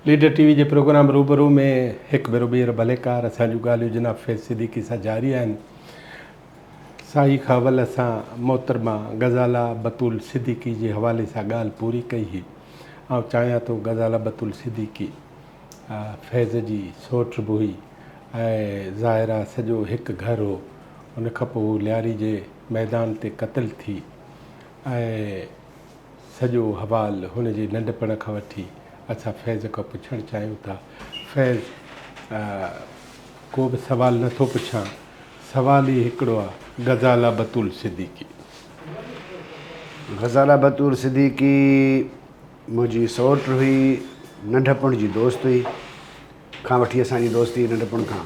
Leader ٽي V جي programme روبرو ۾ هڪ ڀيرو ٻيهر ڀليڪار اسان جون ڳالهيون جناب فيض صديقي سان جاري آهن. سائي کان اول اسان محترمه غزاله بتول صديقي جي حوالي سان ڳالهه پوري ڪئي هئي. آئون چاهيان ٿو غزاله بتول صديقي فيض جي سئوٽ به هئي ۽ ظاهر آ سڄو هڪ گهر هو. ان کان پوء هو لياري جي ميدان تي قتل ٿي ۽ سڄو حوال هن جي ننڍپڻ کان وٺي اسان فيض کان پڇڻ چاهيون ٿا. فيض، ڪو به سوال نه ٿو پڇان، سوال ئي هڪڙو آ، غزاله بتول صديقي. غزاله بتول صديقي منهنجي سئوٽ هئي، ننڍپڻ جي دوست هئي، کان وٺي اسان جي دوستي ننڍپڻ کان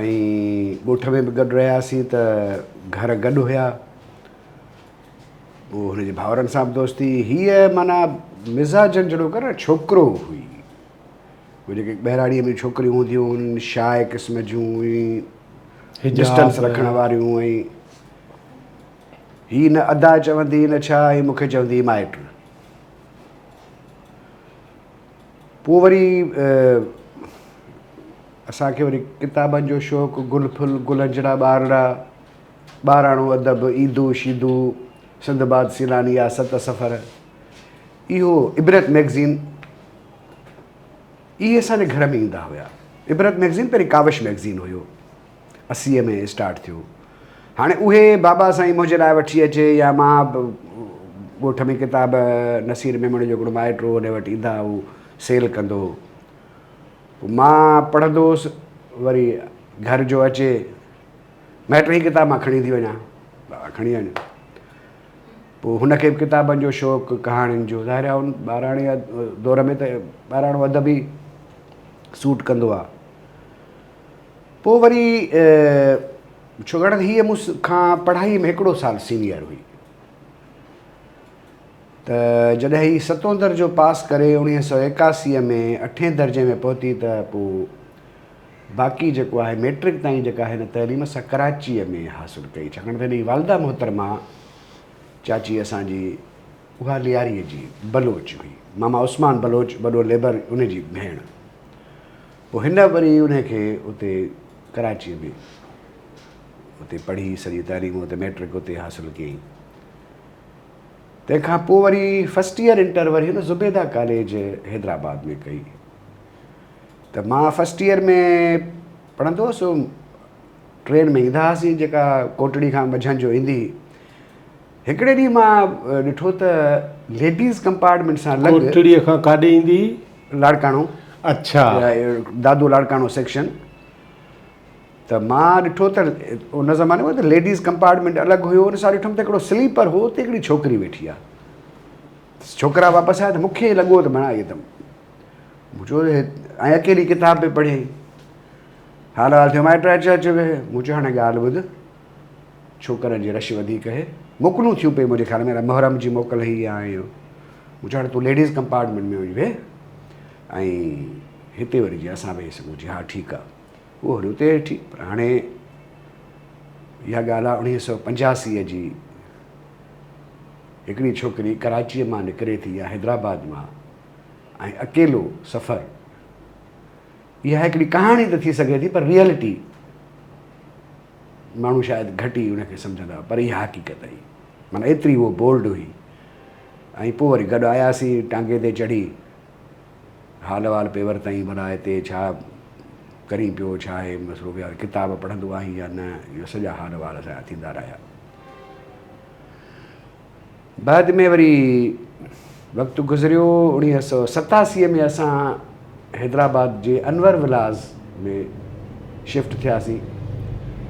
۽ ڳوٺ ۾ به گڏ رهياسين ته گهر گڏ هيا. پوء هن جي ڀائرن سان به دوستي هيء معنيٰ مزاجن جهڙو ڪر ڇوڪرو هئي. اهي جيڪي ٻهراڙيء ۾ ڇوڪريون هونديون هن شاء قسم جون ۽ ڊسٽنس رکڻ واريون ۽ هي نه ادا چوندي نه ڇا ۽ مون کي چوندي مائٽ. پوء وري اسان کي وري ڪتابن جو شوق گل ڦل گلن جهڙا ٻارڙا ٻاراڻو ادب، عيدو شيدو، سنڌباد سيلاني يا ست سفر، اهو عبرت مئگزين، اهي اسان جي گهر ۾ ايندا هيا. عبرت مئگزين پهرين ڪاوش مئگزين هيو، اسيء ۾ اسٽارٽ ٿيو. هاڻي اهي بابا سائين منهنجي لاء وٺي اچي يا مان به ڳوٺ ۾ ڪتاب نصير ميمڻ جو هڪڙو مائٽ هو ان وٽ ايندا هو سيل ڪندو هو. پوء مان پڙهندو هوس وري گهر جو اچي مائٽ هي ڪتاب مان کڻي ٿي وڃان. بابا کڻي وڃ. پوء هن کي به ڪتابن جو شوق، ڪهاڻين جو. ظاهر آهي ان ٻاراڻي دور ۾ ته ٻاراڻو ادب ئي سوٽ ڪندو آهي. پوء وري ڇوڪاڻ ته هيء مون کان پڙهائيء ۾ هڪڙو سال سينيئر هئي. ته جڏهن هي ستون درجو پاس ڪري اوڻيهه سؤ ايڪاسيء ۾ اٺين درجي ۾ پهتي ته پوء باقي جيڪو آهي ميٽرڪ تائين جيڪا هن تعليم سا ڪراچيء ۾ حاصل ڪئي ڇاڪاڻ ته هن جي والده محترمه چاچي اسان جي اها لياريء جي بلوچ هئي ماما عثمان بلوچ وڏو ليبر ان جي ڀيڻ پوء هن وري ان کي اتي ڪراچيء ۾ اتي پڙهي سڄي تعليم اتي ميٽرڪ اتي حاصل ڪيائين تنهن کان پوء وري فرسٽ ايئر انٽر وري هن زبيده ڪاليج حيدرآباد ۾ ڪئي ته مان فرسٽ ايئر ۾ پڙهندو هوس ٽرين ۾ ايندا هئاسين جيڪا ڪوٽڙي کان منجهند جو ايندي هئي هڪڙي ڏينهن مان ڏٺو ته ليڊيز ڪمپارٽمينٽ سان لڳ ڪوٽڙي کان ڪاڏي ايندي هئي؟ لاڙڪاڻو. اڇا. دادو لاڙڪاڻو سيڪشن ته مان ڏٺو ته ان زماني ۾ ته ليڊيز ڪمپارٽمينٽ الڳ هيو ان سان ڏٺم ته هڪڙو سليپر هو اتي هڪڙي ڇوڪري ويٺي آهي ڇوڪرا واپس آيا ته مون کي لڳو ته معنيٰ هي ته مون چيو ۽ اڪيلي ڪتاب به پڙهيائين. حال احوال ٿيو مائٽ اچ اچ ويهه. مون چيو هاڻي ڳالهه ٻڌ ڇوڪرن جي رش وڌيڪ اهي. موڪلون ٿيون پئي منهنجي خيال ۾ محرم جي موڪل هئي يا اهو. مون چيو هاڻي تون ليڊيز ڪمپارٽمينٽ ۾ وڃي ويهه ۽ هتي وري جي اسان ويهي سگهون جي ها ٺيڪ آ. هوء وري اتي ويٺي پر هاڻي اها ڳالهه آ اوڻيهه سو پنجاسي جي هڪڙي ڇوڪري ڪراچيء مان نڪري ٿي يا حيدرآباد مان ۽ اڪيلو سفر اها هڪڙي ڪهاڻي ته ٿي سگهي ٿي پر ريئلٽي ماڻهو شايد گهٽ ئي ان کي سمجهندا پر اها حقيقت هئي معنيٰ ايتري هوء بولڊ هئي ۽ پوء وري گڏ آياسين ٽانگي تي چڙهي حال احوال پئي ورتائين ڀلا هتي ڇا ڪرين پيو ڇا آهي مسئلو يا ڪتاب پڙهندو آهين يا نه اهو سڄا حال احوال اسان جا ٿيندا رهيا بعد ۾ وري وقت گذريو اوڻيهه سو ستاسي ۾ اسان حيدرآباد جي انور ولاز ۾ شفٽ ٿياسين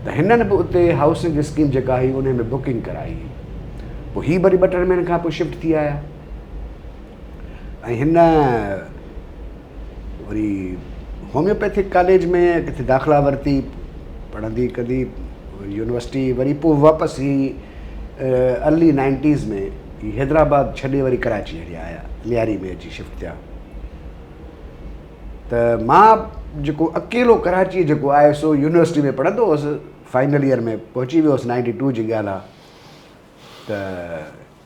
ته هنن به اتي هائوسنگ اسڪيم جيڪا هئي ان ۾ بڪنگ ڪرائي هئي پوء هي وري ٻه ٽن مهينن کان پوء شفٽ ٿي آيا ۽ هن وري هوميوپيٿڪ ڪاليج ۾ ڪٿي داخلا ورتي پڙهندي ڪندي يونيورسٽي وري پوء واپس هي ارلي نائنٽيز ۾ هي حيدرآباد ڇڏي وري ڪراچي هليا آيا لياري ۾ اچي شفٽ ٿيا ته مان جيڪو اڪيلو ڪراچي جيڪو آيس سو يونيورسٽي ۾ پڙهندو هوس فائنل ايئر ۾ پهچي ويو هوس نائنٽي ٽو جي ڳالهه آهي ته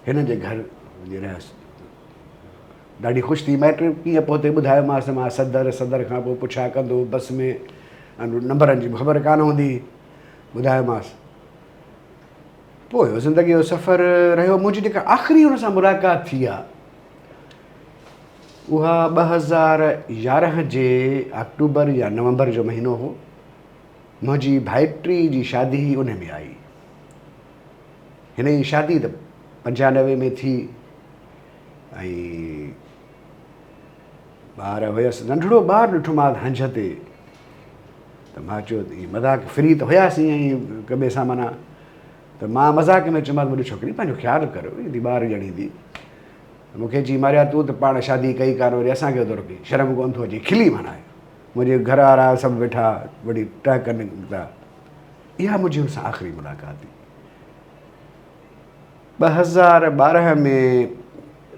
هن جي گهر وڃي رهيس. ڏاڍي خوش ٿي مائٽ ڪيئن پهتي ٻڌايومانس ته مان صدر، صدر کان پوء پڇا ڪندو بس ۾ نمبرن جي به خبر ڪانه هوندي هئي، ٻڌايومانس. پوء اهو زندگيء جو سفر رهيو. منهنجي جيڪا آخري هن سان ملاقات ٿي آ اها 2011 جي آڪٽوبر يا نومبر جو مهينو هو. منهنجي ڀائٽي جي شادي ان ۾ آئي. هن جي شادي ته 95 ۾ ٿي ۽ ٻار هيس ننڍڙو ٻار ڏٺومانس هنجهه تي ته مان چيو ته ائين مذاق فري ته هياسين ۽ هڪ ٻئي سان معنيٰ ته مان مذاق ۾ چيومانس منهنجي ڇوڪري پنهنجو خيال ڪر ايندي ٻار ڄڻيندي ته مون کي چي ماريا تون ته پاڻ شادي ڪئي ڪانه وري اسان کي ٿو رکين شرم ڪونه ٿو اچي کلي معنيٰ منهنجي گهر وارا سڀ ويٺا وڏي ٽهڪ نڪتا اها منهنجي هن سان آخري ملاقات هئي. 2012 ۾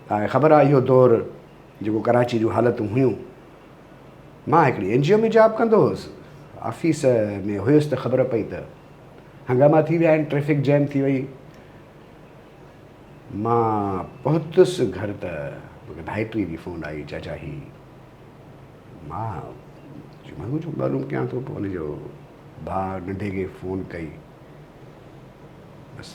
توهان کي خبر آهي اهو دور جيڪو ڪراچي جون حالتون هيون مان هڪڙي اين جي او ۾ جاب ڪندو هوس آفيس ۾ هيس ته خبر پئي ته هنگاما ٿي ويا آهن ٽريفڪ جيم ٿي وئي مان پهتس گهر ته مونکي ڀائٽي جي فون آئي چاچا هي مان چيو معلوم ڪيان ٿو پوء ان جو ڀاء ننڍي کي فون ڪئي بس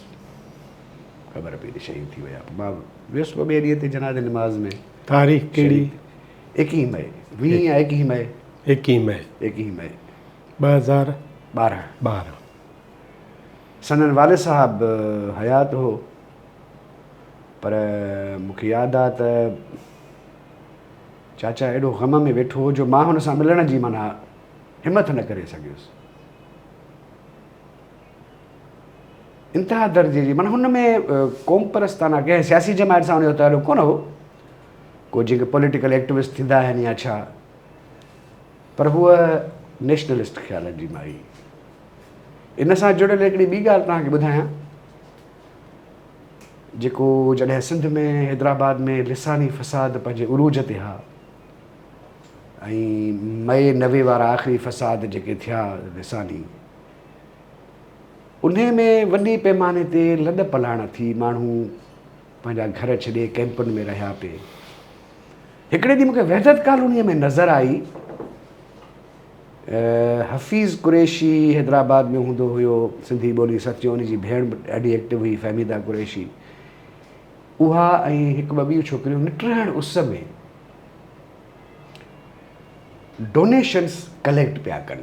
خبر پئي ته شهيد ٿي ويا پوء مان ويس پوء ٻئي ڏينهن تي جنازي نماز ۾ تاريخ ڪهڙي؟ ايڪيهين مئي ويهين يا ايڪيهين مئي ايڪيهين مئي ايڪيهين مئي 2012 12 سندن والد صاحب حيات هو پر مون کي ياد آ ته چاچا ايڏو غم ۾ ويٺو هو جو مان هن سان ملڻ جي معنيٰ همٿ نه ڪري سگهيس. انتها درجي جي معنيٰ هن ۾ قومپرستانه ڪنهن سياسي جماعت سان هن جو تعلق ڪونه هو ڪو جيڪي پوليٽيڪل ايڪٽوسٽ ٿيندا آهن يا ڇا پر هوء نيشنلسٽ خيالن جي مائي. ان سان جڙيل هڪڙي ٻي ڳالهه توهان کي ٻڌايان جيڪو جڏهن سنڌ ۾ حيدرآباد ۾ لساني فساد پنهنجي عروج تي ها ۽ مئي 90 وارا آخري فساد جيڪي ٿيا لساني انهي ۾ وڏي پيماني تي لڏ پلاڻ ٿي ماڻهو پنهنجا گهر ڇڏي ڪئمپن ۾ رهيا پي. هڪڙي ڏينهن مونکي وحدت ڪالونيء ۾ نظر آئي حفيظ قريشي حيدرآباد ۾ هوندو هيو سنڌي ٻولي سچ ان جي ڀيڻ به ڏاڍي ايڪٽو هئي فهميده قريشي اها ۽ هڪ ٻه ٻيون ڇوڪريون نٽهڻ اس ۾ ڊونيشنس ڪليڪٽ پيا ڪن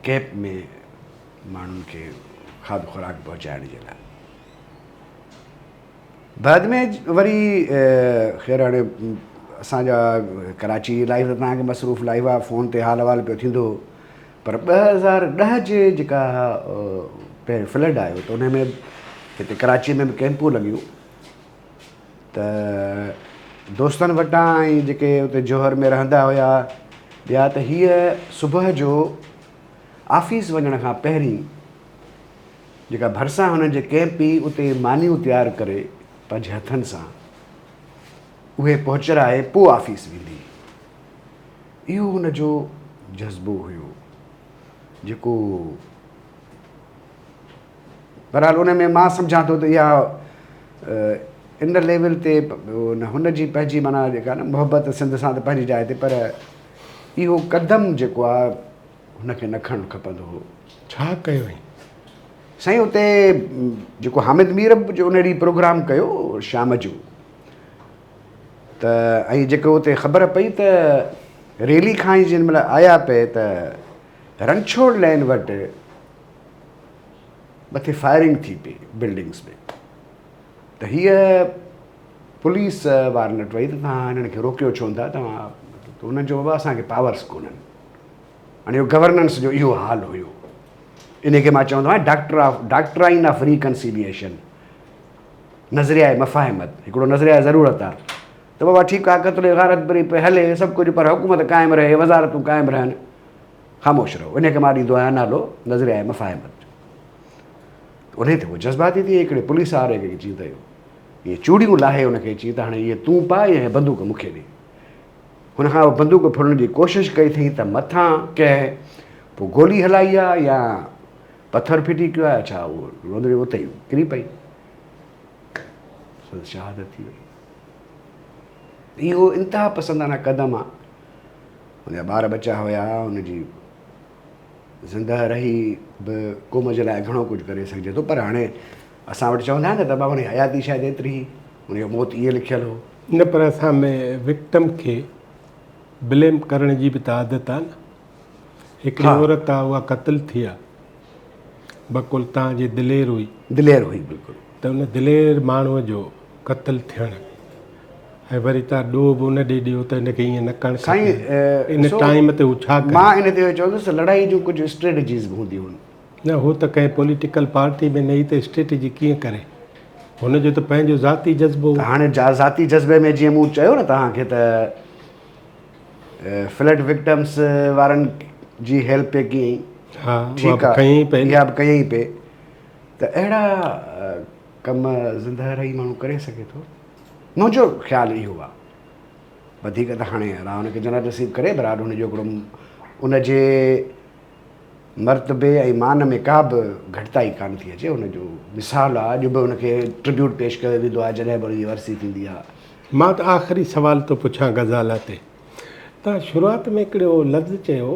ڪيمپ ۾ ماڻهن کي کاڌ خوراڪ پهچائڻ جي لاء بعد ۾ وري خير هاڻي اسان جا ڪراچي جي لائيف ته توهان کي مصروف لائيف آهي فون تي حال احوال پيو ٿيندو هو پر 2010 جي جيڪا پهريون فلڊ آيو ته ان ۾ هتي ڪراچي ۾ به ڪيمپون لڳيون ته دوستن وٽان ۽ جيڪي اتي جوهر ۾ رهندا هيا ٻيا ته هيء صبح جو آفيس وڃڻ کان پهرين جيڪا ڀرسان هنن جي ڪئمپ هئي اتي مانيون تيار ڪري پنهنجي هٿن سان اهي پهچرائي پوء آفيس ويندي. اهو هن جو جذبو هيو جيڪو بهرحال ان ۾ مان سمجهان ٿو ته اها ان ليول تي هن جي پنهنجي معنيٰ جيڪا نه محبت سنڌ سان ته پنهنجي جاء تي پر اهو قدم جيڪو آهي هن کي نه کڻڻ کپندو هو. ڇا ڪيو هئين؟ سائين اتي جيڪو حامد مير به جو ان ڏينهن پروگرام ڪيو شام جو ته ۽ جيڪو اتي خبر پئي ته ريلي کان ئي جن مهل آيا پئي ته رنڇوڙ لين وٽ مٿي فائرنگ ٿي پئي بلڊنگس ۾ ته هيء پوليس وارن وٽ وئي ته توهان هنن کي روڪيو ڇو نٿا توهان ته انهن چيو بابا اسان کي پاورس ڪونهن هاڻي اهو گورننس جو اهو حال هيو ان کي مان چوندو آهيان doctor of doctrine of reconciliation نظريه مفاهمت هڪڙو نظريه ضرورت آهي ته بابا ٺيڪ آهي قتل غارت بري پئي هلي سڀ ڪجهه پر حڪومت قائم رهي وزارتون قائم رهن خاموش رهو ان کي مان ڏيندو آهيان نالو نظريه مفاهمت جو انهي تي هو جذباتي ٿي هڪڙي پوليس واري کي چي ته اهي چوڙيون لاهي ان کي چي ته هاڻي اهي تون پاء ۽ بندوق مون کي ڏي هن کان بندوق ڦرڻ جي ڪوشش ڪئي اٿئي ته مٿان ڪنهن پوء گولي هلائي آ يا پٿر ڦٽي ڪيو آ ڇا اهو روندڙي اتي ئي ڪري پئي سندس شهادت ٿي وئي. اهو انتها پسندانه قدم آ. هن جا ٻار ٻچا هيا، هن جي زندهه رهي به قوم جي لاء گهڻو ڪجهه ڪري سگهجي ٿو پر هاڻي اسان وٽ چوندا آهن نه ته بابا هن جي حياتي شايد ايتري هئي، هن جو موت ائين لکيل هو. نه پر اسان ۾ وڪٽم کي بليم ڪرڻ جي به ته عادت آ نه. هڪڙي عورت آ اها قتل ٿي آ بقول توهان جي دلير هئي. دلير هئي بلڪل. ته ان دلير ماڻهوء جو قتل ٿيڻ ۽ وري توهان ڏوهه به ان ڏي ڏيو ته ان کي ائين نه ڪرڻ کپي ان ٽائيم تي هو ڇا ڪري. مان ان تي اهو چوندس ته لڙائي جون ڪجهه اسٽريٽجيز به هونديون هن. نه هو ته ڪنهن پوليٽيڪل پارٽي ۾ نه ئي ته اسٽريٽجي ڪيئن ڪري. هن جو ته پنهنجو ذاتي جذبو هو. ته هاڻي ذاتي جذبي ۾ جيئن مون چيو نه توهان کي ته فلڊ وڪٽمس وارن جي هيلپ پئي ڪيائين. ها اها به ڪيائين پئي. اها به ڪيائين پئي ته اهڙا ڪم زندهه رهي ماڻهو ڪري سگهي ٿو. منهنجو خيال اهو آهي. وڌيڪ ته هاڻي الله هن کي جنت نصيب ڪري بهرحال هن جو هڪڙو ان جي مرتبي ۽ مان ۾ ڪا به گهٽتائي ڪانه ٿي اچي. هن جو مثال آهي اڄ به هن کي ٽربيوٽ پيش ڪيو ويندو آهي جڏهن به هن جي ورسي ٿيندي آهي. مان ته آخري سوال ٿو پڇان غزاله تي. توهان شروعات ۾ هڪڙو لفظ چيو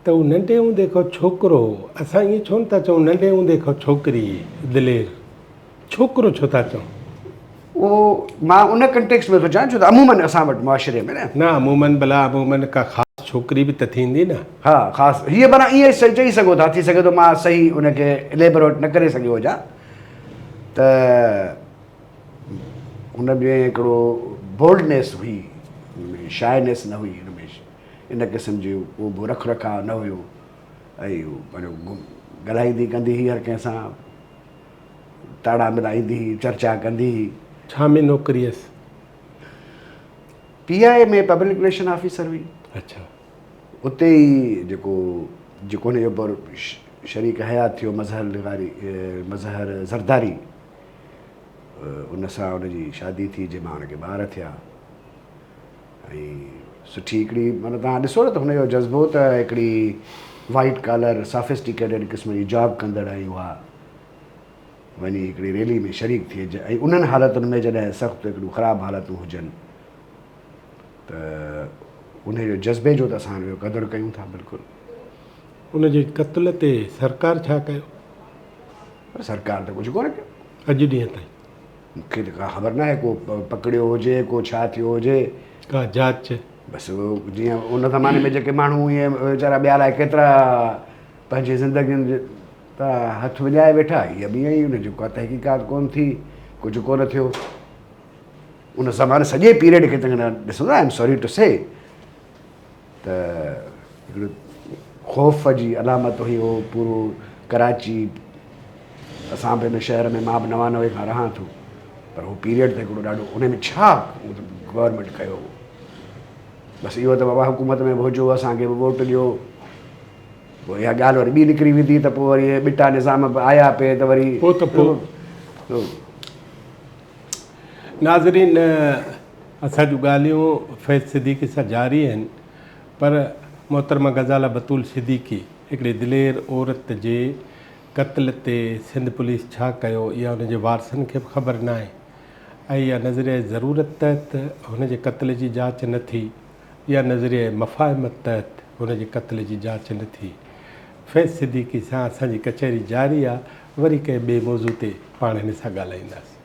ته هو ننڍي هوندي کان ڇوڪرو هو. اسان ائين ڇو نٿا چئون ننڍي هوندي کان ڇوڪري هئي دلير. ڇوڪرو ڇو ٿا چئون؟ اهو مان ان ڪنٽيڪسٽ ۾ ٿو چوان ڇو ته عموماً اسان وٽ معاشري ۾ نه. نه عموماً ڀلا عموماً ڪا خاص ڇوڪري به ته ٿيندي نه. ها خاص هيء معنيٰ ائين چئي سگهو ٿا ٿي سگهي ٿو مان صحيح ان کي اليبروٽ نه ڪري سگهيو هجان ته هن ۾ هڪڙو بولڊنيس هئي هن ۾ شائنيس نه هئي هن ۾ ان قسم جو ڪو به رک رکاء نه هيو ۽ پنهنجو ڳالهائيندي ڪندي هئي هر ڪنهن سان تاڙا ملائيندي هئي چرچا ڪندي هئي. ڇا ۾ نوڪري هيس؟ P I A ۾ public relation officer هئي. اڇا. اتي ئي جيڪو جيڪو هن جو شريڪ حيات ٿيو مظهر لغاري مظهر زرداري ان سان ان جي شادي ٿي جنهن مان ان کي ٻار ٿيا ۽ سٺي هڪڙي معنيٰ توهان ڏسو نه ته هن جو جذبو ته هڪڙي وائيٽ ڪالر سافسٽيڪيٽيڊ قسم جي جاب ڪندڙ ۽ اها وڃي هڪڙي ريلي ۾ شريڪ ٿئي ۽ انهن حالتن ۾ جڏهن سخت هڪڙيون خراب حالتون هجن ته ان جو جذبي جو ته اسان ان جو قدر ڪيون ٿا بلڪل. ان جي قتل تي سرڪار ڇا ڪيو؟ پر سرڪار ته ڪجهه ڪونه ڪيو. اڄ ڏينهن تائين. مون کي ته ڪا خبر ناهي ڪو پڪڙيو هجي ڪو ڇا ٿيو هجي. ڪا جاچ. بس جيئن ان زماني ۾ جيڪي ماڻهو ائين ويچارا ٻيا الائي ڪيترا پنهنجي زندگين تان هٿ وڃائي ويٺا هيء به ائين ئي ان جي ڪا تحقيقات ڪونه ٿي ڪجهه ڪونه ٿيو. ان زماني سڄي پيريڊ کي تنهن ڏسندو I am sorry two سي ته هڪڙو خوف جي علامت هئي اهو پورو ڪراچي اسان به هن شهر ۾ مان به 99 کان رهان ٿو پر هو پيريڊ ته هڪڙو ڏاڍو ان ۾ ڇا گورنمينٽ ڪيو هو بس اهو ته بابا حڪومت ۾ به هجو اسانکي به ووٽ ڏيو پوء اها ڳالهه وري ٻي نڪري ويندي ته پوء وري ٻٽا نظام به آيا پئي ته وري پوء ته پوء ناظرين اسان جون ڳالهيون فيض صديقي سان جاري آهن پر محترمه غزاله بتول صديقي هڪڙي دلير عورت جي قتل تي سنڌ پوليس ڇا ڪيو اها ان جي وارثن کي به خبر ناهي ۽ اها نظريه ضرورت تحت هن جي قتل جي جاچ نه ٿي يا نظريه مفاهمت تحت هن جي قتل جي جاچ نه ٿي. فيض صديقي سان اسان جي ڪچهري جاري آ وري ڪنهن ٻئي موضوع تي پاڻ هن سان ڳالهائينداسين.